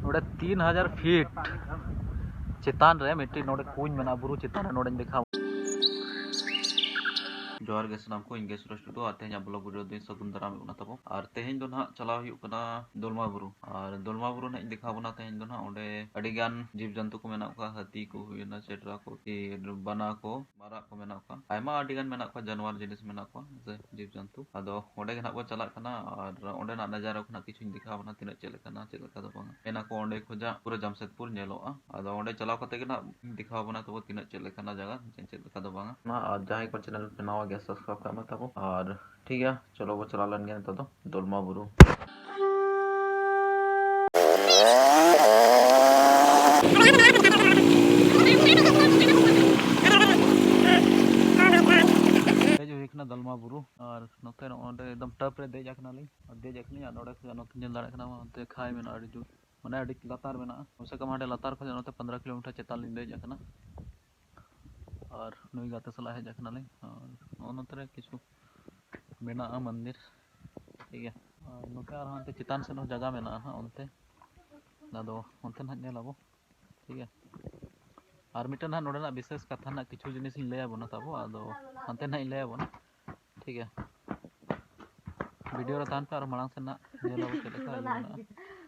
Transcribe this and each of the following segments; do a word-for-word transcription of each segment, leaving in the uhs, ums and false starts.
ᱱᱚᱰᱮ ᱛᱤᱱ ᱦᱟᱡᱟᱨ ᱯᱷᱤᱴ ᱪᱮᱛᱟᱱ ᱨᱮ ᱢᱤᱫᱴᱤᱡ ᱱᱚᱰᱮ ᱠᱩᱧ ᱢᱮᱱᱟᱜᱼᱟ, ᱵᱩᱨᱩ ᱪᱮᱛᱟᱱ ᱨᱮ᱾ ᱱᱚᱰᱮᱧ ᱫᱮᱠᱷᱟᱣ᱾ ᱡᱚᱦᱟᱨ ᱜᱮ ᱥᱟᱱᱟᱢ ᱠᱚ, ᱤᱧ ᱜᱮ ᱥᱩᱨᱮᱥ ᱴᱩᱰᱩ᱾ ᱟᱨ ᱛᱮᱦᱮᱧᱟᱜ ᱵᱞᱚᱜ ᱵᱷᱤᱰᱤᱭᱳ ᱫᱚᱧ ᱥᱟᱹᱜᱩᱱ ᱫᱟᱨᱟᱢᱮᱫ ᱵᱚᱱᱟ ᱛᱟᱵᱚ᱾ ᱟᱨ ᱛᱮᱦᱮᱧ ᱫᱚ ᱱᱟᱦᱟᱜ ᱪᱟᱞᱟᱣ ᱦᱩᱭᱩᱜ ᱠᱟᱱᱟ ᱫᱚᱞᱢᱟ ᱵᱩᱨᱩ᱾ ᱟᱨ ᱫᱚᱞᱢᱟ ᱵᱩᱨᱩ ᱱᱟᱦᱟᱜ ᱤᱧ ᱫᱮᱠᱷᱟᱣ ᱵᱚᱱᱟ ᱛᱮᱦᱮᱧ ᱫᱚ ᱱᱟᱦᱟᱜ᱾ ᱚᱸᱰᱮ ᱟᱹᱰᱤ ᱜᱟᱱ ᱡᱤᱵᱽ ᱡᱚᱱᱛᱩ ᱠᱚ ᱢᱮᱱᱟᱜ ᱠᱚᱣᱟ, ᱦᱟᱹᱛᱤ ᱠᱚ ᱦᱩᱭᱮᱱᱟ, ᱪᱮᱴᱨᱟ ᱠᱚ, ᱠᱤ ᱵᱟᱱᱟ ᱠᱚ, ᱢᱟᱨᱟᱜ ᱠᱚ ᱢᱮᱱᱟᱜ ᱠᱚᱣᱟ, ᱟᱭᱢᱟ ᱟᱹᱰᱤ ᱜᱟᱱ ᱢᱮᱱᱟᱜ ᱠᱚᱣᱟ, ᱡᱟᱱᱣᱟᱨ ᱡᱤᱱᱤᱥ ᱢᱮᱱᱟᱜ ᱠᱚᱣᱟ, ᱥᱮ ᱡᱤᱵᱽ ᱡᱚᱱᱛᱩ᱾ ᱟᱫᱚ ᱚᱸᱰᱮ ᱜᱮ ᱱᱟᱦᱟᱜ ᱵᱚ ᱪᱟᱞᱟᱜ ᱠᱟᱱᱟ ᱟᱨ ᱚᱸᱰᱮᱱᱟᱜ ᱱᱟᱡᱟᱨᱟ ᱠᱚ ᱱᱟᱦᱟᱜ ᱠᱤᱪᱷᱩᱧ ᱫᱮᱠᱷᱟᱣ ᱵᱚᱱᱟ, ᱛᱤᱱᱟᱹᱜ ᱪᱮᱫ ᱞᱮᱠᱟᱱᱟ, ᱪᱮᱫ ᱞᱮᱠᱟ ᱫᱚ ᱵᱟᱝᱟ᱾ ᱢᱮᱱᱟ ᱠᱚ ᱚᱸᱰᱮ ᱠᱷᱚᱡᱟᱜ ᱯᱩᱨᱟᱹ ᱡᱟᱢᱥᱮᱫᱽᱯᱩᱨ ᱧᱮᱞᱚᱜᱼᱟ᱾ ᱟᱫᱚ ᱚᱸᱰᱮ ᱪᱟᱞᱟᱣ ᱠᱟᱛᱮ ᱜᱮ ᱱᱟᱦᱟᱜ ᱤᱧ ᱫᱮᱠᱷᱟᱣ ᱵᱚᱱᱟ ᱛᱟᱵᱚ ᱛᱤᱱᱟᱹᱜ ᱪᱮᱫ ᱞᱮᱠᱟᱱᱟ ᱡᱟᱭᱜᱟ, ᱪᱮᱫ ᱞᱮᱠᱟ ᱫᱚ ᱵᱟᱝᱟ᱾ ᱟᱨ ᱡᱟᱦᱟᱸᱭ ᱠᱚ ᱪᱮᱱᱮᱞ ᱯᱮ ᱱᱟᱣᱟ ᱜᱮᱭᱟ, ᱥᱟᱵᱥᱠᱨᱟᱭᱤᱵ ᱠᱟᱜ ᱢᱮ ᱛᱟᱵᱚ᱾ ᱟᱨ ᱴᱷᱤᱠ ᱜᱮᱭᱟ, ᱪᱚᱞᱚ ᱵᱚ ᱪᱟᱞᱟᱣ ᱞᱮᱱ ᱜᱮ ᱱᱤᱛᱚᱜ ᱫᱚ ᱫᱚᱞᱢᱟ ᱵᱩᱨᱩ᱾ ᱦᱮᱡ ᱦᱩᱭ ᱠᱟᱱᱟ ᱫᱚᱞᱢᱟ ᱵᱩᱨᱩ, ᱟᱨ ᱱᱚᱛᱮ ᱱᱚᱜᱼᱚ ᱱᱚᱰᱮ ᱮᱠᱫᱚᱢ ᱴᱟᱯ ᱨᱮ ᱫᱮᱡ ᱟᱠᱟᱱᱟᱞᱤᱧ᱾ ᱟᱨ ᱫᱮᱡ ᱟᱠᱟᱱᱟᱞᱤᱧ, ᱟᱨ ᱱᱚᱰᱮ ᱠᱷᱚᱱ ᱱᱚᱛᱮ ᱧᱮᱞ ᱫᱟᱲᱮᱭᱟᱜ ᱠᱟᱱᱟ, ᱚᱱᱛᱮ ᱠᱷᱟᱭ ᱢᱮᱱᱟᱜᱼᱟ, ᱟᱹᱰᱤ ᱡᱳᱨ, ᱢᱟᱱᱮ ᱟᱹᱰᱤ ᱞᱟᱛᱟᱨ ᱢᱮᱱᱟᱜᱼᱟ᱾ ᱠᱚᱢ ᱥᱮ ᱠᱚᱢ ᱦᱟᱸᱰᱮ ᱞᱟᱛᱟᱨ ᱠᱷᱚᱱ ᱱᱚᱛᱮ ᱯᱚᱱᱫᱽᱨᱚ ᱠᱤᱞᱳᱢᱤᱴᱟᱨ ᱪᱮᱛᱟᱱ ᱞᱤᱧ ᱫᱮᱡ ᱟᱠᱟᱱᱟ᱾ ᱟᱨ ᱱᱩᱭ ᱜᱟᱛᱮ ᱥᱟᱞᱟᱜ ᱦᱮᱡ ᱟᱠᱟᱱᱟᱞᱤᱧ᱾ ᱟᱨ ᱱᱚᱜᱼᱚ ᱱᱚᱛᱮ ᱨᱮ ᱠᱤᱪᱷᱩ ᱢᱮᱱᱟᱜᱼᱟ ᱢᱚᱱᱫᱤᱨ, ᱴᱷᱤᱠ ᱜᱮᱭᱟ᱾ ᱟᱨ ᱱᱚᱛᱮ ᱟᱨᱦᱚᱸ ᱦᱟᱱᱛᱮ ᱪᱮᱛᱟᱱ ᱥᱮᱫ ᱦᱚᱸ ᱡᱟᱭᱜᱟ ᱢᱮᱱᱟᱜᱼᱟ ᱦᱟᱸᱜ ᱚᱱᱛᱮ, ᱟᱫᱚ ᱚᱱᱛᱮ ᱱᱟᱦᱟᱜ ᱧᱮᱞ ᱟᱵᱚ, ᱴᱷᱤᱠ ᱜᱮᱭᱟ᱾ ᱟᱨ ᱢᱤᱫᱴᱮᱱ ᱦᱟᱸᱜ ᱱᱚᱰᱮᱱᱟᱜ ᱵᱤᱥᱮᱥ ᱠᱟᱛᱷᱟ ᱨᱮᱱᱟᱜ ᱠᱤᱪᱷᱩ ᱡᱤᱱᱤᱥ ᱤᱧ ᱞᱟᱹᱭ ᱟᱵᱚᱱᱟ ᱛᱟᱵᱚ, ᱟᱫᱚ ᱦᱟᱱᱛᱮ ᱱᱟᱦᱟᱜ ᱤᱧ ᱞᱟᱹᱭ ᱟᱵᱚᱱᱟ, ᱴᱷᱤᱠ ᱜᱮᱭᱟ᱾ ᱵᱷᱤᱰᱤᱭᱳ ᱨᱮ ᱛᱟᱦᱮᱱ ᱯᱮ, ᱟᱨ ᱢᱟᱲᱟᱝ ᱥᱮᱫ ᱱᱟᱦᱟᱜ ᱧᱮᱞ ᱟᱵᱚ ᱪᱮᱫ ᱞᱮᱠᱟ ᱤᱭᱟᱹ ᱢᱮᱱᱟᱜᱼᱟ,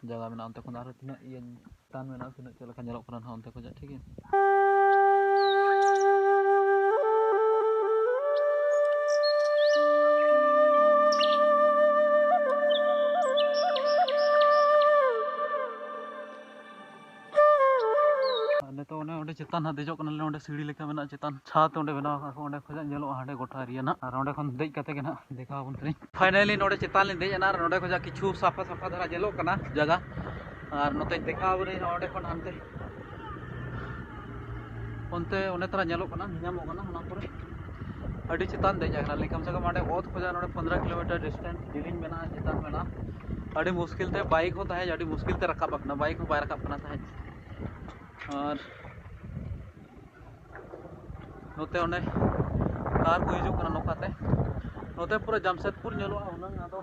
ᱡᱟᱭᱜᱟ ᱢᱮᱱᱟᱜᱼᱟ᱾ ᱚᱱᱛᱮ ᱠᱷᱚᱱ ᱫᱚ ᱟᱨᱦᱚᱸ ᱛᱤᱱᱟᱹᱜ ᱤᱭᱟᱹ ᱪᱮᱛᱟᱱ ᱢᱮᱱᱟᱜᱼᱟ, ᱛᱤᱱᱟᱹᱜ ᱪᱮᱫ ᱞᱮᱠᱟ ᱧᱮᱞᱚᱜ ᱠᱟᱱᱟ ᱱᱟᱦᱟᱜ ᱚᱱᱛᱮ ᱠᱷᱚᱱᱟᱜ, ᱴᱷᱤᱠ ᱜᱮᱭᱟ᱾ ᱟᱨ ᱱᱤᱛᱚᱜ ᱚᱱᱮ ᱚᱸᱰᱮ ᱪᱮᱛᱟᱱ ᱦᱟᱸᱜ ᱫᱮᱡᱚᱜ ᱠᱟᱱᱟᱞᱮ, ᱚᱸᱰᱮ ᱥᱤᱲᱤ ᱞᱮᱠᱟ ᱢᱮᱱᱟᱜᱼᱟ, ᱪᱮᱛᱟᱱ ᱪᱷᱟᱛ ᱚᱸᱰᱮ ᱵᱮᱱᱟᱣ ᱟᱠᱟᱫ ᱠᱚ, ᱚᱸᱰᱮ ᱠᱷᱚᱱᱟᱜ ᱧᱮᱞᱚᱜᱼᱟ ᱦᱟᱸᱰᱮ ᱜᱚᱴᱟ ᱮᱨᱤᱭᱟ ᱱᱟᱜ᱾ ᱟᱨ ᱚᱸᱰᱮ ᱠᱷᱚᱱ ᱫᱮᱡ ᱠᱟᱛᱮ ᱜᱮ ᱱᱟᱜ ᱫᱮᱠᱷᱟᱣ ᱟᱵᱚᱱ ᱠᱟᱹᱱᱟᱹᱧ᱾ ᱯᱷᱟᱭᱱᱟᱞᱤ ᱱᱚᱰᱮ ᱪᱮᱛᱟᱱ ᱞᱤᱧ ᱫᱮᱡ ᱮᱱᱟ ᱟᱨ ᱱᱚᱰᱮ ᱠᱷᱚᱱᱟᱜ ᱠᱤᱪᱷᱩ ᱥᱟᱯᱷᱟ ᱥᱟᱯᱷᱟ ᱫᱷᱟᱨᱟ ᱧᱮᱞᱚᱜ ᱠᱟᱱᱟ ᱡᱟᱭᱜᱟ᱾ ᱟᱨ ᱱᱚᱛᱮᱧ ᱫᱮᱠᱷᱟᱣ ᱟᱵᱚᱱᱟᱹᱧ ᱚᱸᱰᱮ ᱠᱷᱚᱱ ᱦᱟᱱᱛᱮ, ᱚᱱᱛᱮ ᱚᱱᱮ ᱛᱟᱨᱟ ᱧᱮᱞᱚᱜ ᱠᱟᱱᱟ, ᱧᱮᱧᱟᱢᱚᱜ ᱠᱟᱱᱟ, ᱚᱱᱟ ᱯᱚᱨᱮ ᱟᱹᱰᱤ ᱪᱮᱛᱟᱱ ᱫᱮᱡ ᱟᱠᱟᱱᱟᱞᱤᱧ᱾ ᱠᱚᱢ ᱥᱮ ᱠᱚᱢ ᱚᱸᱰᱮ ᱚᱛ ᱠᱷᱚᱱᱟᱜ ᱱᱚᱰᱮ ᱯᱚᱱᱫᱽᱨᱚ ᱠᱤᱞᱳᱢᱤᱴᱟᱨ ᱰᱤᱥᱴᱮᱱᱥ ᱡᱤᱞᱤᱧ ᱢᱮᱱᱟᱜᱼᱟ, ᱪᱮᱛᱟᱱ ᱢᱮᱱᱟᱜᱼᱟ᱾ ᱟᱹᱰᱤ ᱢᱩᱥᱠᱤᱞ ᱛᱮ ᱵᱟᱭᱤᱠ ᱦᱚᱸ ᱛᱟᱦᱮᱸ, ᱟᱹᱰᱤ ᱢᱩᱥᱠᱤᱞ ᱛᱮ ᱨᱟᱠᱟᱵ ᱟᱠᱟᱱᱟ, ᱵᱟᱭᱤᱠ ᱦᱚᱸ ᱵᱟᱭ ᱨᱟᱠᱟᱵ ᱠᱟᱱᱟ ᱛᱟᱦᱮᱸᱫ᱾ ᱟᱨ ᱱᱚᱛᱮ ᱚᱱᱮ ᱠᱟᱨ ᱠᱚ ᱦᱤᱡᱩᱜ ᱠᱟᱱᱟ ᱱᱚᱝᱠᱟᱛᱮ, ᱱᱚᱛᱮ ᱯᱩᱨᱟᱹ ᱡᱟᱢᱥᱮᱫᱽᱯᱩᱨ ᱧᱮᱞᱚᱜᱼᱟ ᱦᱩᱱᱟᱹᱝ, ᱟᱫᱚ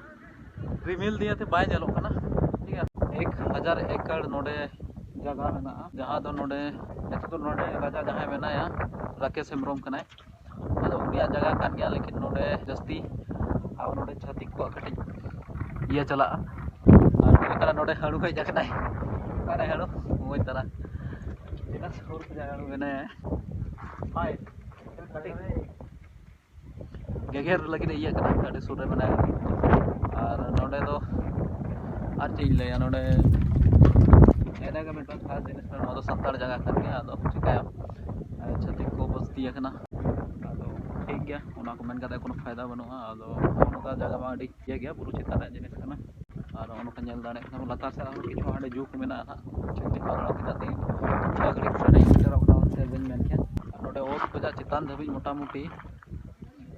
ᱨᱤᱢᱤᱞ ᱫᱤᱭᱮ ᱛᱮ ᱵᱟᱭ ᱧᱮᱞᱚᱜ ᱠᱟᱱᱟ, ᱴᱷᱤᱠ ᱜᱮᱭᱟ᱾ ᱮᱠ ᱦᱟᱡᱟᱨ ᱦᱟᱡᱟᱨ ᱮᱠᱚᱨ ᱱᱚᱰᱮ ᱡᱟᱭᱜᱟ ᱢᱮᱱᱟᱜᱼᱟ, ᱡᱟᱦᱟᱸ ᱫᱚ ᱱᱚᱰᱮ ᱱᱤᱛᱚᱜ ᱫᱚ ᱱᱚᱰᱮ ᱨᱟᱡᱟ ᱡᱟᱦᱟᱸᱭ ᱢᱮᱱᱟᱭᱟ, ᱨᱟᱠᱮᱥ ᱦᱮᱢᱵᱨᱚᱢ ᱠᱟᱱᱟᱭ᱾ ᱟᱫᱚ ᱩᱱᱤᱭᱟᱜ ᱡᱟᱭᱜᱟ ᱠᱟᱱ ᱜᱮᱭᱟ, ᱞᱮᱠᱤᱱ ᱱᱚᱰᱮ ᱡᱟᱹᱥᱛᱤ ᱟᱵᱚ ᱱᱚᱰᱮ ᱪᱷᱟᱹᱛᱤᱠ ᱠᱚᱣᱟᱜ ᱠᱟᱹᱴᱤᱡ ᱤᱭᱟᱹ ᱪᱟᱞᱟᱜᱼᱟ᱾ ᱟᱨ ᱱᱚᱰᱮ ᱠᱟᱱᱟ, ᱱᱚᱰᱮ ᱦᱟᱹᱲᱩ ᱦᱮᱡ ᱟᱠᱟᱱᱟᱭ᱾ ᱚᱠᱟᱨᱮ ᱦᱟᱹᱲᱩ? ᱵᱩᱡᱽ ᱫᱟᱨᱟ ᱛᱤᱱᱟᱹᱜ ᱥᱩᱨ ᱠᱷᱚᱱᱟᱜ ᱦᱟᱹᱲᱩ ᱢᱮᱱᱟᱭᱟ᱾ ᱦᱟᱭ, ᱠᱟᱹᱴᱤᱡ ᱜᱮᱜᱮᱨ ᱞᱟᱹᱜᱤᱫ ᱮ ᱤᱭᱟᱹᱜ ᱠᱟᱱᱟ, ᱟᱹᱰᱤ ᱥᱩᱨ ᱨᱮ ᱢᱮᱱᱟᱭᱟ᱾ ᱟᱨ ᱱᱚᱰᱮ ᱫᱚ ᱟᱨ ᱪᱮᱫ ᱤᱧ ᱞᱟᱹᱭᱟ, ᱱᱚᱰᱮ ᱮᱱᱮ ᱜᱮ ᱢᱤᱫᱴᱟᱝ ᱠᱷᱟᱥ ᱡᱤᱱᱤᱥ ᱠᱟᱱᱟ, ᱱᱚᱣᱟ ᱫᱚ ᱥᱟᱱᱛᱟᱲ ᱡᱟᱭᱜᱟ ᱠᱟᱱ ᱜᱮᱭᱟ᱾ ᱟᱫᱚ ᱪᱤᱠᱟᱹᱭᱟᱢ, ᱪᱷᱟᱹᱛᱤᱠ ᱠᱚ ᱵᱚᱥᱛᱤ ᱟᱠᱟᱱᱟ᱾ ᱟᱫᱚ ᱴᱷᱤᱠ ᱜᱮᱭᱟ, ᱚᱱᱟ ᱠᱚ ᱢᱮᱱ ᱠᱟᱛᱮ ᱠᱳᱱᱳ ᱯᱷᱟᱭᱫᱟ ᱵᱟᱹᱱᱩᱜᱼᱟ᱾ ᱟᱫᱚ ᱱᱚᱝᱠᱟ ᱡᱟᱭᱜᱟ ᱢᱟ ᱟᱹᱰᱤ ᱤᱭᱟᱹ ᱜᱮᱭᱟ, ᱵᱩᱨᱩ ᱪᱮᱛᱟᱱ ᱨᱮᱭᱟᱜ ᱡᱤᱱᱤᱥ ᱠᱟᱱᱟ᱾ ᱟᱨ ᱱᱚᱜᱼᱚ ᱱᱚᱝᱠᱟ ᱧᱮᱞ ᱫᱟᱲᱮᱭᱟᱜ ᱠᱟᱱᱟ ᱵᱚᱱ, ᱞᱟᱛᱟᱨ ᱥᱮᱫ ᱟᱨᱦᱚᱸ ᱠᱤᱪᱷᱩ ᱦᱟᱸᱰᱮ ᱡᱩ ᱠᱚ ᱢᱮᱱᱟᱜᱼᱟ ᱦᱟᱸᱜ᱾ ᱪᱷᱟᱹᱛᱤᱠ ᱯᱟᱨᱜᱟᱱᱟ ᱛᱤᱱᱟᱹᱜ ᱫᱤᱱ ᱪᱷᱚ ᱜᱷᱟᱹᱲᱤᱡ ᱥᱟᱰᱮ ᱥᱮᱴᱮᱨᱚᱜ ᱠᱟᱱᱟ, ᱚᱱᱛᱮ ᱵᱟᱹᱧ ᱢᱮᱱ ᱠᱮᱭᱟ᱾ ᱟᱨ ᱱᱚᱰᱮ ᱚᱛ ᱠᱷᱚᱱᱟᱜ ᱪᱮᱛᱟᱱ ᱫᱷᱟᱹᱵᱤᱡ ᱢᱚᱴᱟᱢᱩᱴᱤ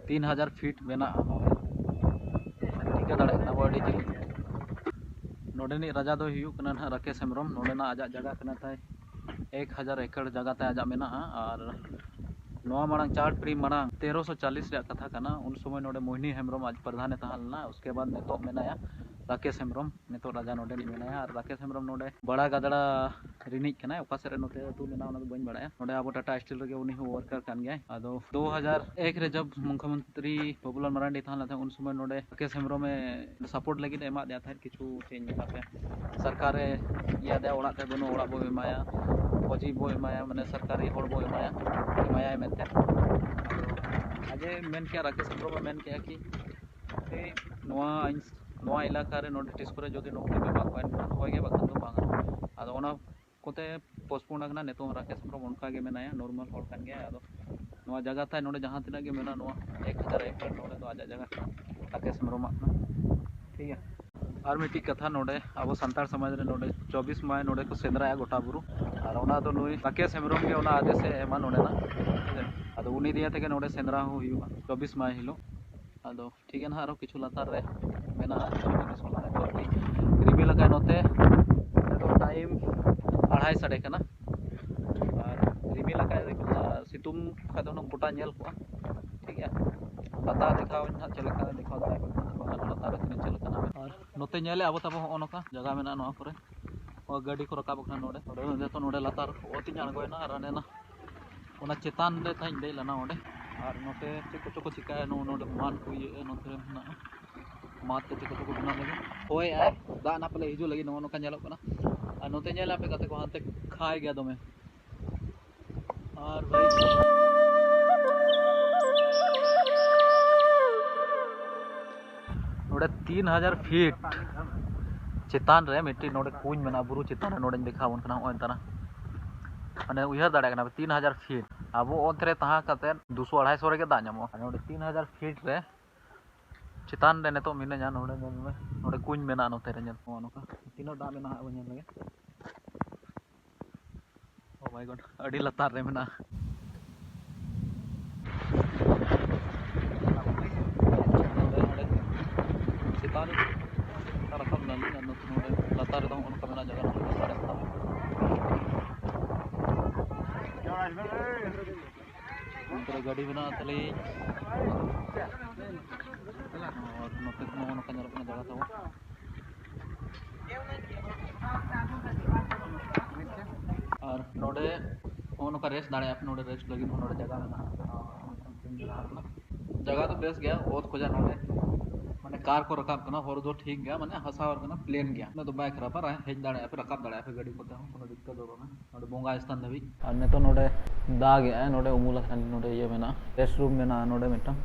ᱛᱤᱱ ᱦᱟᱡᱟᱨ ᱯᱷᱤᱴ ᱢᱮᱱᱟᱜᱼᱟ᱾ ᱴᱷᱤᱠᱟᱹ ᱫᱟᱲᱮᱭᱟᱜ ᱠᱟᱱᱟ ᱵᱚ, ᱟᱹᱰᱤ ᱡᱤᱞᱤᱧ᱾ ᱱᱚᱰᱮᱱᱤᱡ ᱨᱟᱡᱟ ᱫᱚᱭ ᱦᱩᱭᱩᱜ ᱠᱟᱱᱟ ᱱᱟᱦᱟᱜ ᱨᱟᱠᱮᱥ ᱦᱮᱢᱵᱨᱚᱢ᱾ ᱱᱚᱰᱮᱱᱟᱜ ᱟᱡᱟᱜ ᱡᱟᱭᱜᱟ ᱠᱟᱱᱟ ᱛᱟᱭ, ᱮᱠ ᱦᱟᱡᱟᱨ ᱮᱠᱚᱨ ᱡᱟᱭᱜᱟ ᱛᱟᱭ ᱟᱡᱟᱜ ᱢᱮᱱᱟᱜᱼᱟ᱾ ᱟᱨ ᱱᱚᱣᱟ ᱢᱟᱲᱟᱝ ᱪᱟᱨ ᱯᱤᱲᱦᱤ ᱢᱟᱲᱟᱝ, ᱛᱮᱨᱚᱥᱚ ᱪᱟᱞᱤᱥ ᱨᱮᱭᱟᱜ ᱠᱟᱛᱷᱟ ᱠᱟᱱᱟ, ᱩᱱ ᱥᱚᱢᱚᱭ ᱱᱚᱰᱮ ᱢᱳᱦᱤᱱᱤ ᱦᱮᱢᱵᱨᱚᱢ ᱟᱡ ᱯᱨᱚᱫᱷᱟᱱᱮ ᱛᱟᱦᱮᱸ ᱞᱮᱱᱟ᱾ ᱩᱥᱠᱮ ᱵᱟᱫ ᱱᱤᱛᱚᱜ ᱢᱮᱱᱟᱭᱟ ᱨᱟᱠᱮᱥ ᱦᱮᱢᱵᱨᱚᱢ, ᱱᱤᱛᱚᱜ ᱨᱟᱡᱟ ᱱᱚᱰᱮᱱᱤᱡ ᱢᱮᱱᱟᱭᱟ᱾ ᱟᱨ ᱨᱟᱠᱮᱥ ᱦᱮᱢᱵᱨᱚᱢ ᱱᱚᱰᱮ ᱵᱟᱲᱟ ᱜᱟᱫᱽᱲᱟ ᱨᱤᱱᱤᱡ ᱠᱟᱱᱟᱭ᱾ ᱚᱠᱟ ᱥᱮᱫ ᱨᱮ ᱱᱚᱛᱮ ᱟᱹᱛᱩ ᱢᱮᱱᱟᱜᱼᱟ, ᱚᱱᱟ ᱫᱚ ᱵᱟᱹᱧ ᱵᱟᱲᱟᱭᱟ᱾ ᱱᱚᱰᱮ ᱟᱵᱚ ᱴᱟᱴᱟ ᱥᱴᱤᱞ ᱨᱮᱜᱮ ᱩᱱᱤ ᱦᱚᱸ ᱣᱟᱨᱠᱟᱨ ᱠᱟᱱ ᱜᱮᱭᱟᱭ᱾ ᱟᱫᱚ ᱫᱩ ᱦᱟᱡᱟᱨ ᱮᱠ ᱨᱮ ᱡᱚᱵ ᱢᱩᱠᱷᱭᱚᱢᱚᱱᱛᱨᱤ ᱵᱟᱵᱩᱞᱟᱞ ᱢᱟᱨᱟᱱᱰᱤ ᱛᱟᱦᱮᱸ ᱞᱮᱱ ᱛᱟᱦᱮᱸᱫ, ᱩᱱ ᱥᱚᱢᱚᱭ ᱱᱚᱰᱮ ᱨᱟᱠᱮᱥ ᱦᱮᱢᱵᱨᱚᱢᱮ ᱥᱟᱯᱳᱨᱴ ᱞᱟᱹᱜᱤᱫ ᱮ ᱮᱢᱟᱫ ᱫᱮᱭᱟ ᱛᱟᱦᱮᱸᱫ ᱠᱤᱪᱷᱩ, ᱪᱮᱫ ᱤᱧ ᱢᱮᱛᱟ ᱯᱮᱭᱟ, ᱥᱚᱨᱠᱟᱨᱮ ᱤᱭᱟᱹ ᱫᱮᱭᱟ, ᱚᱲᱟᱜ ᱛᱟᱭ ᱵᱟᱹᱱᱩᱜᱼᱟ, ᱚᱲᱟᱜ ᱵᱚ ᱮᱢᱟᱭᱟ, ᱯᱷᱚᱡᱤ ᱵᱚ ᱮᱢᱟᱭᱟ, ᱢᱟᱱᱮ ᱥᱚᱨᱠᱟᱨᱤ ᱦᱚᱲ ᱵᱚ ᱮᱢᱟᱭᱟ, ᱮᱢᱟᱭᱟᱭ ᱢᱮᱱᱛᱮ᱾ ᱟᱫᱚ ᱟᱡᱮ ᱢᱮᱱ ᱠᱮᱭᱟ, ᱨᱟᱠᱮᱥ ᱦᱮᱢᱵᱨᱚᱢᱮ ᱢᱮᱱ ᱠᱮᱭᱟ ᱠᱤ ᱱᱚᱣᱟ ᱤᱧ, ᱱᱚᱣᱟ ᱮᱞᱟᱠᱟ ᱨᱮ ᱱᱚᱰᱮ ᱴᱤᱥ ᱠᱚᱨᱮ ᱡᱩᱫᱤ ᱱᱚᱠᱨᱤ ᱯᱮ ᱮᱢᱟ ᱠᱚᱣᱟ, ᱮᱱᱠᱷᱟᱱ ᱦᱳᱭ ᱜᱮ, ᱵᱟᱠᱷᱟᱱ ᱫᱚ ᱵᱟᱝᱟ᱾ ᱟᱫᱚ ᱚᱱᱟ ᱠᱚᱛᱮ ᱯᱳᱥᱴᱯᱳᱱ ᱟᱠᱟᱱᱟ᱾ ᱱᱤᱛᱚᱝ ᱨᱟᱠᱮᱥ ᱦᱮᱢᱵᱨᱚᱢ ᱚᱱᱠᱟ ᱜᱮ ᱢᱮᱱᱟᱭᱟ, ᱱᱚᱨᱢᱟᱞ ᱦᱚᱲ ᱠᱟᱱ ᱜᱮᱭᱟᱭ᱾ ᱟᱫᱚ ᱱᱚᱣᱟ ᱡᱟᱭᱜᱟ ᱛᱟᱭ ᱱᱚᱰᱮ ᱡᱟᱦᱟᱸ ᱛᱤᱱᱟᱹᱜ ᱜᱮ ᱢᱮᱱᱟᱜᱼᱟ, ᱱᱚᱣᱟ ᱮᱠ ᱦᱟᱡᱟᱨ ᱮᱠᱚᱨ ᱱᱚᱰᱮ ᱫᱚ ᱟᱡᱟᱜ ᱡᱟᱭᱜᱟ ᱠᱟᱱᱟ, ᱨᱟᱠᱮᱥ ᱦᱮᱢᱵᱨᱚᱢᱟᱜ ᱠᱟᱱᱟ᱾ ᱴᱷᱤᱠ ᱜᱮᱭᱟ᱾ ᱟᱨ ᱢᱤᱫᱴᱤᱡ ᱠᱟᱛᱷᱟ, ᱱᱚᱰᱮ ᱟᱵᱚ ᱥᱟᱱᱛᱟᱲ ᱥᱚᱢᱟᱡᱽ ᱨᱮ ᱱᱚᱰᱮ ᱪᱚᱵᱵᱤᱥ ᱢᱟᱭ ᱱᱚᱰᱮ ᱠᱚ ᱥᱮᱸᱫᱽᱨᱟᱭᱟ ᱜᱚᱴᱟ ᱵᱩᱨᱩ᱾ ᱟᱨ ᱚᱱᱟ ᱫᱚ ᱱᱩᱭ ᱨᱟᱠᱮᱥ ᱦᱮᱢᱵᱨᱚᱢ ᱜᱮ ᱚᱱᱟ ᱟᱫᱮᱥᱮ ᱮᱢᱟ ᱱᱚᱰᱮᱱᱟᱜ᱾ ᱦᱮᱸ ᱥᱮ? ᱟᱫᱚ ᱩᱱᱤ ᱫᱤᱭᱮ ᱛᱮᱜᱮ ᱱᱚᱰᱮ ᱥᱮᱸᱫᱽᱨᱟ ᱦᱚᱸ ᱦᱩᱭᱩᱜᱼᱟ ᱪᱚᱵᱵᱤᱥ ᱢᱟᱭ ᱦᱤᱞᱳᱜ᱾ ᱟᱫᱚ ᱴᱷᱤᱠ ᱜᱮᱭᱟ ᱱᱟᱦᱟᱜ, ᱟᱨᱚ ᱠᱤᱪᱷᱩ ᱞᱟᱛᱟᱨ ᱨᱮ ᱢᱮᱱᱟᱜᱼᱟ᱾ ᱨᱤᱢᱤᱞ ᱟᱠᱟᱫ ᱱᱚᱛᱮ, ᱱᱤᱛᱚᱜ ᱴᱟᱭᱤᱢ ᱟᱲᱦᱟᱭ ᱥᱟᱰᱮ ᱠᱟᱱᱟ᱾ ᱟᱨ ᱨᱤᱢᱤᱞ ᱟᱠᱟᱫ, ᱥᱤᱛᱩᱝ ᱠᱷᱟᱡ ᱫᱚ ᱦᱩᱱᱟᱹᱝ ᱜᱚᱴᱟ ᱧᱮᱞ ᱠᱚᱜᱼᱟ᱾ ᱴᱷᱤᱠ ᱜᱮᱭᱟ, ᱞᱟᱛᱟᱨ ᱫᱮᱠᱷᱟᱣ ᱟᱹᱧ ᱦᱟᱸᱜ ᱪᱮᱫ ᱞᱮᱠᱟ ᱫᱮᱠᱷᱟᱣ ᱫᱟᱲᱮᱭᱟᱜ ᱠᱟᱱᱟ, ᱵᱟᱝᱠᱷᱟᱱ ᱞᱟᱛᱟᱨ ᱨᱮ ᱛᱤᱱᱟᱹᱜ ᱪᱮᱫ ᱞᱮᱠᱟ ᱱᱟᱦᱟᱜ᱾ ᱟᱨ ᱱᱚᱛᱮ ᱧᱮᱞᱮ ᱟᱵᱚ ᱛᱟᱵᱚ ᱦᱚᱸᱜᱼᱚ ᱱᱚᱝᱠᱟ ᱡᱟᱭᱜᱟ ᱢᱮᱱᱟᱜᱼᱟ ᱱᱚᱣᱟ ᱠᱚᱨᱮ᱾ ᱜᱟᱹᱰᱤ ᱠᱚ ᱨᱟᱠᱟᱵ ᱠᱟᱱᱟ ᱱᱚᱰᱮ᱾ ᱱᱚᱰᱮ ᱱᱤᱛᱚᱜ ᱱᱚᱰᱮ ᱞᱟᱛᱟᱨ ᱚᱛ ᱤᱧ ᱟᱬᱜᱚᱭᱮᱱᱟ ᱟᱨ ᱚᱱᱮ ᱚᱱᱟ ᱪᱮᱛᱟᱱ ᱨᱮ ᱛᱟᱦᱮᱸᱧ ᱫᱮᱡ ᱞᱮᱱᱟ ᱚᱸᱰᱮ᱾ ᱟᱨ ᱱᱚᱛᱮ ᱪᱮᱫ ᱠᱚᱪᱚ ᱠᱚ ᱪᱤᱠᱟᱹᱭᱟ, ᱱᱚ-, ᱱᱚᱰᱮ ᱢᱟᱱ ᱠᱚ ᱤᱭᱟᱹᱜᱼᱟ, ᱱᱚᱛᱮ ᱨᱮ ᱢᱮᱱᱟᱜᱼᱟ ᱢᱟᱫ ᱛᱮ ᱪᱮᱫ ᱠᱚᱪᱚ ᱠᱚ ᱵᱮᱱᱟᱣ ᱞᱟᱹᱜᱤᱫ᱾ ᱦᱳᱭ, ᱟᱨ ᱫᱟᱜ ᱱᱟ ᱯᱟᱞᱮ ᱦᱤᱡᱩᱜ ᱞᱟᱹᱜᱤᱫ, ᱱᱚᱜᱼᱚ ᱱᱚᱝᱠᱟ ᱧᱮᱞᱚᱜ ᱠᱟᱱᱟ᱾ ᱟᱨ ᱱᱚᱛᱮ ᱧᱮᱞ ᱟᱯᱮ ᱜᱟᱛᱮ ᱠᱚ, ᱦᱟᱱᱛᱮ ᱠᱷᱟᱭ ᱜᱮᱭᱟ ᱫᱚᱢᱮ᱾ ᱟᱨ ᱵᱷᱟᱹᱭ, ᱱᱚᱰᱮ ᱛᱤᱱ ᱦᱟᱡᱟᱨ ᱯᱷᱤᱴ ᱪᱮᱛᱟᱱ ᱨᱮ ᱢᱤᱫᱴᱤᱡ ᱱᱚᱰᱮ ᱠᱩᱧ ᱢᱮᱱᱟᱜᱼᱟ, ᱵᱩᱨᱩ ᱪᱮᱛᱟᱱ ᱨᱮ᱾ ᱱᱚᱰᱮᱧ ᱫᱮᱠᱷᱟᱣ ᱟᱵᱚᱱ ᱠᱟᱱᱟ, ᱱᱚᱜᱼᱚᱭ ᱛᱟᱨᱟ᱾ ᱢᱟᱱᱮ ᱩᱭᱦᱟᱹᱨ ᱫᱟᱲᱮᱭᱟᱜ ᱠᱟᱱᱟ ᱯᱮ, ᱛᱤᱱ ᱦᱟᱡᱟᱨ ᱯᱷᱤᱴ᱾ ᱟᱵᱚ ᱚᱛ ᱨᱮ ᱛᱟᱦᱮᱸ ᱠᱟᱛᱮ ᱫᱩᱥᱚ ᱟᱲᱟᱭᱥᱚ ᱨᱮᱜᱮ ᱫᱟᱜ ᱧᱟᱢᱚᱜᱼᱟ᱾ ᱟᱨ ᱱᱚᱰᱮ ᱛᱤᱱ ᱦᱟᱡᱟᱨ ᱯᱷᱤᱴ ᱨᱮ ᱪᱮᱛᱟᱱ ᱨᱮ ᱱᱤᱛᱚᱜ ᱢᱤᱱᱟᱹᱧᱟ᱾ ᱱᱚᱰᱮ ᱧᱮᱞ ᱢᱮ, ᱱᱚᱰᱮ ᱠᱩᱧ ᱢᱮᱱᱟᱜᱼᱟ ᱱᱚᱛᱮ ᱨᱮ, ᱧᱮᱞ ᱱᱚᱜᱼᱚ ᱱᱚᱝᱠᱟ᱾ ᱛᱤᱱᱟᱹᱜ ᱫᱟᱜ ᱢᱮᱱᱟᱜᱼᱟ ᱦᱟᱸᱜ ᱵᱚᱱ ᱧᱮᱞ ᱞᱮᱜᱮ᱾ Oh my God, ᱟᱹᱰᱤ ᱞᱟᱛᱟᱨ ᱨᱮ ᱢᱮᱱᱟᱜᱼᱟ᱾ ᱱᱚᱰᱮ, ᱱᱚᱰᱮ ᱪᱮᱛᱟᱱ ᱨᱮ ᱨᱟᱠᱟᱵ ᱮᱱᱟᱞᱤᱧ, ᱟᱨ ᱱᱚᱛᱮ ᱱᱚᱰᱮ ᱞᱟᱛᱟᱨ ᱨᱮᱫᱚ ᱦᱚᱸᱜᱼᱚ ᱱᱚᱝᱠᱟ ᱢᱮᱱᱟᱜᱼᱟ ᱡᱟᱭᱜᱟ, ᱱᱚᱰᱮ ᱫᱟᱲᱮᱭᱟᱜ ᱠᱟᱱᱟ᱾ ᱚᱱᱛᱮ ᱨᱮ ᱜᱟᱹᱰᱤ ᱢᱮᱱᱟᱜᱼᱟ ᱛᱟᱹᱞᱤᱧ᱾ ᱟᱨ ᱱᱚᱛᱮ ᱠᱷᱚᱱ ᱦᱚᱸ ᱱᱚᱝᱠᱟ ᱧᱮᱞᱚᱜ ᱠᱟᱱᱟ ᱡᱟᱭᱜᱟ ᱛᱟᱵᱚ᱾ ᱟᱨ ᱱᱚᱰᱮ ᱦᱚᱸ ᱱᱚᱝᱠᱟ ᱨᱮᱥᱴ ᱫᱟᱲᱮᱭᱟᱜᱼᱟ ᱯᱮ, ᱱᱚᱰᱮ ᱨᱮᱥᱴ ᱞᱟᱹᱜᱤᱫ ᱦᱚᱸ ᱱᱚᱰᱮ ᱡᱟᱭᱜᱟ ᱢᱮᱱᱟᱜᱼᱟ᱾ ᱡᱟᱭᱜᱟ ᱫᱚ ᱵᱮᱥ ᱜᱮᱭᱟ, ᱚᱛ ᱠᱷᱚᱱᱟᱜ ᱱᱚᱰᱮ ᱢᱟᱱᱮ ᱠᱟᱨ ᱠᱚ ᱨᱟᱠᱟᱵ ᱠᱟᱱᱟ, ᱦᱚᱨ ᱫᱚ ᱴᱷᱤᱠ ᱜᱮᱭᱟ, ᱢᱟᱱᱮ ᱦᱟᱥᱟ ᱦᱚᱨ ᱠᱟᱱᱟ, ᱯᱞᱮᱱ ᱜᱮᱭᱟ, ᱩᱱᱟᱹᱜ ᱫᱚ ᱵᱟᱭ ᱠᱷᱟᱨᱟᱯᱟ, ᱦᱮᱡ ᱫᱟᱲᱮᱭᱟᱜᱼᱟ ᱯᱮ, ᱨᱟᱠᱟᱵ ᱫᱟᱲᱮᱭᱟᱜᱼᱟ ᱯᱮ ᱜᱟᱹᱰᱤ ᱠᱚᱛᱮ ᱦᱚᱸ, ᱠᱳᱱᱳ ᱫᱤᱠᱠᱟᱛ ᱫᱚ ᱵᱟᱝᱟ᱾ ᱱᱚᱰᱮ ᱵᱚᱸᱜᱟ ᱥᱛᱷᱟᱱ ᱫᱷᱟᱹᱵᱤᱡ᱾ ᱟᱨ ᱱᱤᱛᱚᱜ ᱱᱚᱰᱮ ᱫᱟᱜ ᱮᱜᱼᱟᱭ, ᱱᱚᱰᱮ ᱩᱢᱩᱞ ᱟᱠᱟᱱ ᱱᱚᱰᱮ ᱤᱭᱟᱹ ᱢᱮᱱᱟᱜᱼᱟ, ᱨᱮᱥᱴ ᱨᱩᱢ ᱢᱮᱱᱟᱜᱼᱟ ᱱᱚᱰᱮ ᱢᱤᱫᱴᱟᱝ᱾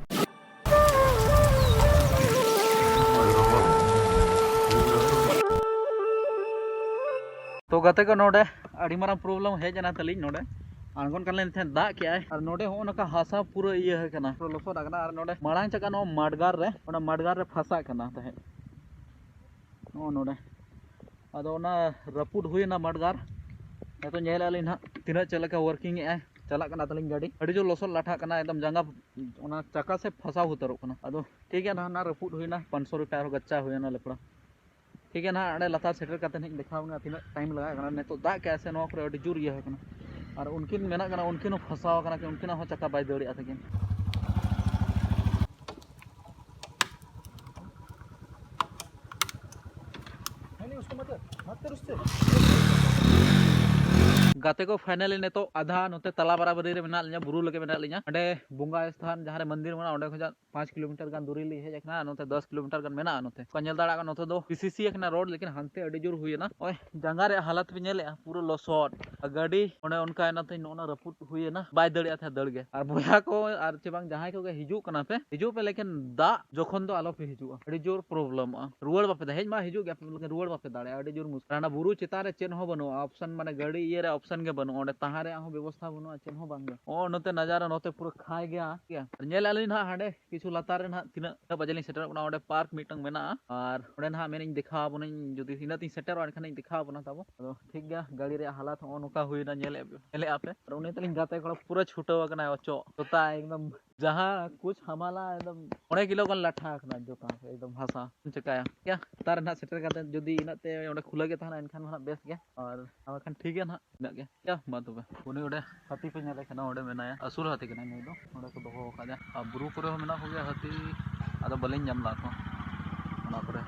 ᱛᱚ ᱜᱟᱛᱮ ᱠᱚ, ᱱᱚᱰᱮ ᱟᱹᱰᱤ ᱢᱟᱨᱟᱝ ᱯᱨᱚᱵᱞᱮᱢ ᱦᱮᱡ ᱮᱱᱟ ᱛᱟᱹᱞᱤᱧ᱾ ᱱᱚᱰᱮ ᱟᱬᱜᱚᱱ ᱠᱟᱱ ᱞᱤᱧ ᱛᱟᱦᱮᱸᱫ, ᱫᱟᱜ ᱠᱮᱜᱼᱟᱭ, ᱟᱨ ᱱᱚᱰᱮ ᱦᱚᱸᱜᱼᱚ ᱱᱚᱝᱠᱟ ᱦᱟᱥᱟ ᱯᱩᱨᱟᱹ ᱤᱭᱟᱹ ᱟᱠᱟᱱᱟ, ᱞᱚᱥᱚᱫ ᱟᱠᱟᱱᱟ᱾ ᱟᱨ ᱱᱚᱰᱮ ᱢᱟᱲᱟᱝ ᱪᱟᱠᱟ ᱱᱚᱣᱟ ᱢᱟᱰᱜᱟᱨ ᱨᱮ, ᱚᱱᱟ ᱢᱟᱰᱜᱟᱨ ᱨᱮ ᱯᱷᱟᱥᱟᱜ ᱠᱟᱱᱟ ᱛᱟᱦᱮᱸᱫ, ᱱᱚᱜᱼᱚ ᱱᱚᱰᱮ᱾ ᱟᱫᱚ ᱚᱱᱟ ᱨᱟᱹᱯᱩᱫ ᱦᱩᱭᱮᱱᱟ ᱢᱟᱰᱜᱟᱨ᱾ ᱱᱤᱛᱚᱜ ᱧᱮᱞᱮᱫᱼᱟ ᱞᱤᱧ ᱱᱟᱦᱟᱜ ᱛᱤᱱᱟᱹᱜ ᱪᱮᱫ ᱞᱮᱠᱟ ᱣᱟᱨᱠᱤᱝ ᱮᱫᱼᱟᱭ, ᱪᱟᱞᱟᱜ ᱠᱟᱱᱟ ᱛᱟᱹᱞᱤᱧ ᱜᱟᱹᱰᱤ᱾ ᱟᱹᱰᱤ ᱡᱳᱨ ᱞᱚᱥᱚᱫ ᱞᱟᱴᱷᱟᱜ ᱠᱟᱱᱟ, ᱮᱠᱫᱚᱢ ᱡᱟᱸᱜᱟ ᱚᱱᱟ ᱪᱟᱠᱟ ᱥᱮ ᱯᱷᱟᱥᱟᱣ ᱩᱛᱟᱹᱨᱚᱜ ᱠᱟᱱᱟ᱾ ᱟᱫᱚ ᱴᱷᱤᱠ ᱜᱮᱭᱟ, ᱱᱟᱦᱟᱜ ᱱᱟᱦᱟᱜ ᱨᱟᱹᱯᱩᱫ ᱦᱩᱭᱱᱟ, ᱯᱟᱸᱪᱥᱚ ᱨᱩᱯᱤᱭᱟ ᱟᱨᱦᱚᱸ ᱜᱟᱪᱪᱟ ᱦᱩᱭᱱᱟ ᱞᱮᱯᱲᱟ᱾ ᱴᱷᱤᱠ ᱜᱮᱭᱟ, ᱱᱟᱦᱟᱜ ᱚᱸᱰᱮ ᱞᱟᱛᱟᱨ ᱥᱮᱴᱮᱨ ᱠᱟᱛᱮ ᱱᱟᱦᱟᱜ ᱤᱧ ᱫᱮᱠᱷᱟᱣ ᱵᱚᱱᱟ ᱛᱤᱱᱟᱹᱜ ᱴᱟᱭᱤᱢ ᱞᱟᱜᱟᱜ ᱠᱟᱱᱟ᱾ ᱱᱤᱛᱚᱜ ᱫᱟᱜ ᱠᱮᱜᱼᱟ ᱥᱮ ᱱᱚᱣᱟ ᱠᱚᱨᱮ ᱟᱹᱰᱤ ᱡᱳᱨ ᱤᱭᱟᱹ ᱟᱠᱟᱱᱟ, ᱟᱨ ᱩᱱᱠᱤᱱ ᱢᱮᱱᱟᱜ ᱠᱟᱱᱟ, ᱩᱱᱠᱤᱱ ᱦᱚᱸ ᱯᱷᱟᱥᱟᱣ ᱟᱠᱟᱱᱟ ᱠᱤᱱ, ᱩᱱᱠᱤᱱᱟᱜ ᱦᱚᱸ ᱪᱟᱠᱟ ᱵᱟᱭ ᱫᱟᱹᱲᱮᱜᱼᱟ ᱛᱟᱹᱠᱤᱱ᱾ ᱜᱟᱛᱮ ᱠᱚ, finally ᱱᱤᱛᱚᱜ ᱟᱫᱷᱟ ᱱᱚᱛᱮ ᱛᱟᱞᱟ ᱵᱟᱨᱟᱵᱟᱨᱤ ᱨᱮ ᱢᱮᱱᱟᱜ ᱞᱤᱧᱟ, ᱵᱩᱨᱩ ᱞᱟᱜᱮ ᱢᱮᱱᱟᱜ ᱞᱤᱧᱟ᱾ ᱚᱸᱰᱮ ᱵᱚᱸᱜᱟ ᱥᱛᱷᱟᱱ ᱡᱟᱦᱟᱸ ᱨᱮ ᱢᱚᱱᱫᱤᱨ ᱢᱮᱱᱟᱜᱼᱟ, ᱚᱸᱰᱮ ᱠᱷᱚᱱᱟᱜ ᱯᱟᱸᱪ ᱠᱤᱞᱳᱢᱤᱴᱟᱨ ᱜᱟᱱ ᱫᱩᱨᱤ ᱞᱤᱧ ᱦᱮᱡ ᱟᱠᱟᱱᱟ᱾ ᱱᱚᱛᱮ ᱫᱚᱥ ᱠᱤᱞᱳᱢᱤᱴᱟᱨ ᱜᱟᱱ ᱢᱮᱱᱟᱜᱼᱟ᱾ ᱱᱚᱛᱮ ᱚᱠᱟ ᱧᱮᱞ ᱫᱟᱲᱮᱭᱟᱜ ᱠᱟᱱᱟ, ᱱᱚᱛᱮ ᱫᱚ ᱯᱤ ᱥᱤ ᱥᱤ ᱟᱠᱟᱱᱟ ᱨᱳᱰ, ᱞᱮᱠᱤᱱ ᱦᱟᱱᱛᱮ ᱟᱹᱰᱤ ᱡᱳᱨ ᱦᱩᱭᱮᱱᱟ᱾ ᱱᱚᱜᱼᱚᱭ ᱡᱟᱸᱜᱟ ᱨᱮᱭᱟᱜ ᱦᱟᱞᱚᱛ ᱯᱮ ᱧᱮᱞᱮᱫᱼᱟ, ᱯᱩᱨᱟᱹ ᱞᱚᱥᱚᱫ᱾ ᱜᱟᱹᱰᱤ ᱚᱱᱮ ᱚᱱᱠᱟ ᱮᱱᱟᱛᱮ ᱱᱚᱜᱼᱚ ᱱᱟ ᱨᱟᱹᱯᱩᱫ ᱦᱩᱭᱮᱱᱟ, ᱵᱟᱭ ᱫᱟᱲᱮᱭᱟᱜ ᱛᱟᱦᱮᱸᱫ ᱫᱟᱹᱲ ᱜᱮ᱾ ᱟᱨ ᱵᱚᱭᱦᱟ ᱠᱚ ᱟᱨ ᱪᱮ ᱵᱟᱝ ᱡᱟᱦᱟᱸᱭ ᱠᱚᱜᱮ ᱦᱤᱡᱩᱜ ᱠᱟᱱᱟ ᱯᱮ, ᱦᱤᱡᱩᱜ ᱯᱮ, ᱞᱮᱠᱤᱱ ᱫᱟᱜ ᱡᱚᱠᱷᱚᱱ ᱫᱚ ᱟᱞᱚ ᱯᱮ ᱦᱤᱡᱩᱜᱼᱟ, ᱟᱹᱰᱤ ᱡᱳᱨ ᱯᱨᱚᱵᱞᱮᱢᱚᱜᱼᱟ᱾ ᱨᱩᱣᱟᱹᱲ ᱵᱟᱯᱮ ᱫᱟᱲᱮᱭᱟᱜᱼᱟ, ᱦᱮᱡ ᱢᱟ ᱦᱤᱡᱩᱜ ᱜᱮᱭᱟ, ᱞᱮᱠᱤᱱ ᱨᱩᱣᱟᱹᱲ ᱵᱟᱯᱮ ᱫᱟᱲᱮᱭᱟᱜᱼᱟ, ᱟᱹᱰᱤ ᱡᱳᱨ ᱢᱩᱥᱠᱤᱞ᱾ ᱦᱟᱱᱟ ᱵᱩᱨᱩ ᱪᱮᱛᱟᱱ ᱨᱮ ᱪᱮᱫ ᱦᱚᱸ ᱵᱟᱹᱱᱩᱜᱼᱟ, ᱚᱯᱥᱚᱱ ᱢᱟᱱᱮ ᱜᱟᱹᱰᱤ ᱤᱭᱟᱹ ᱨᱮ ᱚᱯᱥᱚᱱ ᱜᱮ ᱵᱟᱹᱱᱩᱜᱼᱟ, ᱚᱸᱰᱮ ᱛᱟᱦᱮᱸ ᱨᱮᱭᱟᱜ ᱦᱚᱸ ᱵᱮᱵᱚᱥᱛᱷᱟ ᱵᱟᱹᱱᱩᱜᱼᱟ, ᱪᱮᱫ ᱦᱚᱸ ᱵᱟᱝ ᱜᱮ᱾ ᱚ, ᱱᱚᱛᱮ ᱱᱟᱡᱟᱨᱟ ᱱᱚᱛᱮ ᱯᱩᱨᱟᱹ ᱠᱷᱟᱭ ᱜᱮᱭᱟ, ᱴᱷᱤᱠ ᱜᱮᱭᱟ᱾ ᱟᱨ ᱧᱮᱞ ᱟᱹᱞᱤᱧ ᱱᱟᱦᱟᱜ ᱦᱟᱸᱰᱮ ᱠᱤᱪᱷᱩ ᱞᱟᱛᱟᱨ ᱨᱮ ᱱᱟᱦᱟᱜ ᱛᱤᱱᱟᱹᱜ ᱛᱤᱱᱟᱹᱜ ᱵᱟᱡᱮ ᱞᱤᱧ ᱥᱮᱴᱮᱨᱚᱜ ᱠᱟᱱᱟ, ᱚᱸᱰᱮ ᱯᱟᱨᱠ ᱢᱤᱫᱴᱟᱝ ᱢᱮᱱᱟᱜᱼᱟ᱾ ᱟᱨ ᱚᱸᱰᱮ ᱱᱟᱦᱟᱜ ᱢᱮᱱᱤᱧ ᱫᱮᱠᱷᱟᱣ ᱟᱵᱚᱱᱟᱹᱧ, ᱡᱩᱫᱤ ᱤᱱᱟᱹᱜ ᱛᱤᱧ ᱥᱮᱴᱮᱨᱚᱜᱼᱟ, ᱮᱱᱠᱷᱟᱱᱤᱧ ᱫᱮᱠᱷᱟᱣ ᱟᱵᱚᱱᱟ ᱛᱟᱵᱚ᱾ ᱟᱫᱚ ᱴᱷᱤᱠ ᱜᱮᱭᱟ, ᱜᱟᱹᱰᱤ ᱨᱮᱭᱟᱜ ᱦᱟᱞᱟᱛ ᱦᱚᱸ ᱱᱚᱝᱠᱟ ᱦᱩᱭᱱᱟ, ᱧᱮᱞᱮᱫ, ᱧᱮᱞᱮᱫᱼᱟ ᱯᱮ᱾ ᱟᱨ ᱩᱱᱤ ᱛᱟᱹᱞᱤᱧ ᱜᱟᱛᱮ ᱠᱚᱲᱟ ᱯᱩᱨᱟᱹ ᱪᱷᱩᱴᱟᱹᱣ ᱟᱠᱟᱱᱟᱭ ᱚᱪᱚᱜ, ᱡᱚᱛᱟ ᱮᱠᱫᱚᱢ ᱡᱟᱦᱟᱸ ᱠᱩᱪ ᱦᱟᱢᱟᱞᱟ, ᱮᱠᱫᱚᱢ ᱯᱚᱱᱮᱨᱚ ᱠᱤᱞᱳ ᱜᱟᱱ ᱞᱟᱴᱷᱟ ᱟᱠᱟᱱᱟ ᱡᱚᱛᱟ, ᱮᱠᱫᱚᱢ ᱦᱟᱥᱟ᱾ ᱪᱮᱢ ᱪᱮᱠᱟᱭᱟ? ᱴᱷᱤᱠ ᱜᱮᱭᱟ, ᱞᱟᱛᱟᱨ ᱨᱮ ᱱᱟᱦᱟᱜ ᱥᱮᱴᱮᱨ ᱠᱟᱛᱮ ᱡᱩᱫᱤ ᱤᱱᱟᱹᱜ ᱛᱮ ᱚᱸᱰᱮ ᱠᱷᱩᱞᱟᱹ ᱜᱮ ᱛᱟᱦᱮᱱᱟ, ᱮᱱᱠᱷᱟᱱ ᱢᱟ ᱱᱟᱦᱟᱜ ᱵᱮᱥ ᱜᱮᱭᱟ᱾ ᱟᱨ ᱟᱨ ᱵᱟᱠᱷᱟᱱ ᱴᱷᱤᱠ ᱜᱮᱭᱟ ᱱᱟᱦᱟᱜ, ᱤᱱᱟᱹᱜ ᱜᱮ᱾ ᱭᱟ, ᱢᱟ ᱛᱚᱵᱮ᱾ ᱩᱱᱤ ᱚᱸᱰᱮ ᱦᱟᱹᱛᱤ ᱯᱮ ᱧᱮᱞᱮ ᱠᱟᱱᱟ, ᱚᱸᱰᱮ ᱢᱮᱱᱟᱭᱟ᱾ ᱟᱹᱥᱩᱞ ᱦᱟᱹᱛᱤ ᱠᱟᱱᱟᱭ ᱱᱩᱭ ᱫᱚ᱾ ᱚᱸᱰᱮ ᱠᱚ ᱫᱚᱦᱚ ᱟᱠᱟᱫᱮᱭᱟ᱾ ᱟᱨ ᱵᱩᱨᱩ ᱠᱚᱨᱮ ᱦᱚᱸ ᱢᱮᱱᱟᱜ ᱠᱚᱜᱮᱭᱟ ᱦᱟᱹᱛᱤ, ᱟᱫᱚ ᱵᱟᱹᱞᱤᱧ ᱧᱟᱢ ᱞᱮᱫ ᱠᱚᱣᱟ ᱚᱱᱟ ᱠᱚᱨᱮ᱾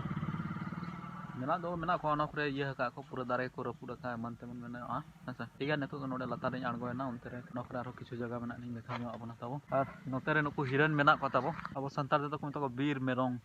ᱢᱮᱱᱟᱜ ᱫᱚ ᱢᱮᱱᱟᱜ ᱠᱚᱣᱟ ᱚᱱᱟ ᱠᱚᱨᱮ, ᱤᱭᱟᱹ ᱟᱠᱟᱫ ᱠᱚ, ᱯᱩᱨᱟᱹ ᱫᱟᱨᱮ ᱠᱚ ᱨᱟᱹᱯᱩᱫ ᱟᱠᱟᱫ, ᱮᱢᱟᱱ ᱛᱮᱢᱟᱱ ᱢᱮᱱᱟᱜᱼᱟ᱾ ᱦᱮᱸ ᱥᱮ, ᱴᱷᱤᱠ ᱜᱮᱭᱟ, ᱱᱤᱛᱚᱜ ᱫᱚ ᱱᱚᱰᱮ ᱞᱟᱛᱟᱨ ᱨᱤᱧ ᱟᱬᱜᱚᱭᱮᱱᱟ, ᱚᱱᱛᱮ ᱨᱮ, ᱚᱱᱟ ᱠᱚᱨᱮ ᱟᱨᱦᱚᱸ ᱠᱤᱪᱷᱩ ᱡᱟᱭᱜᱟ ᱢᱮᱱᱟᱜ, ᱞᱤᱧ ᱫᱮᱠᱷᱟᱣ ᱧᱚᱜ ᱟᱵᱚᱱᱟ ᱛᱟᱵᱚ᱾ ᱟᱨ ᱱᱚᱛᱮ ᱨᱮ ᱱᱩᱠᱩ ᱦᱤᱨᱟᱹᱱ ᱢᱮᱱᱟᱜ ᱠᱚᱣᱟ ᱛᱟᱵᱚ, ᱟᱵᱚ ᱥᱟᱱᱛᱟᱲ ᱛᱮᱫᱚ ᱠᱚ ᱢᱮᱛᱟ ᱠᱚᱣᱟ ᱵᱤᱨ ᱢᱮᱨᱚᱢ᱾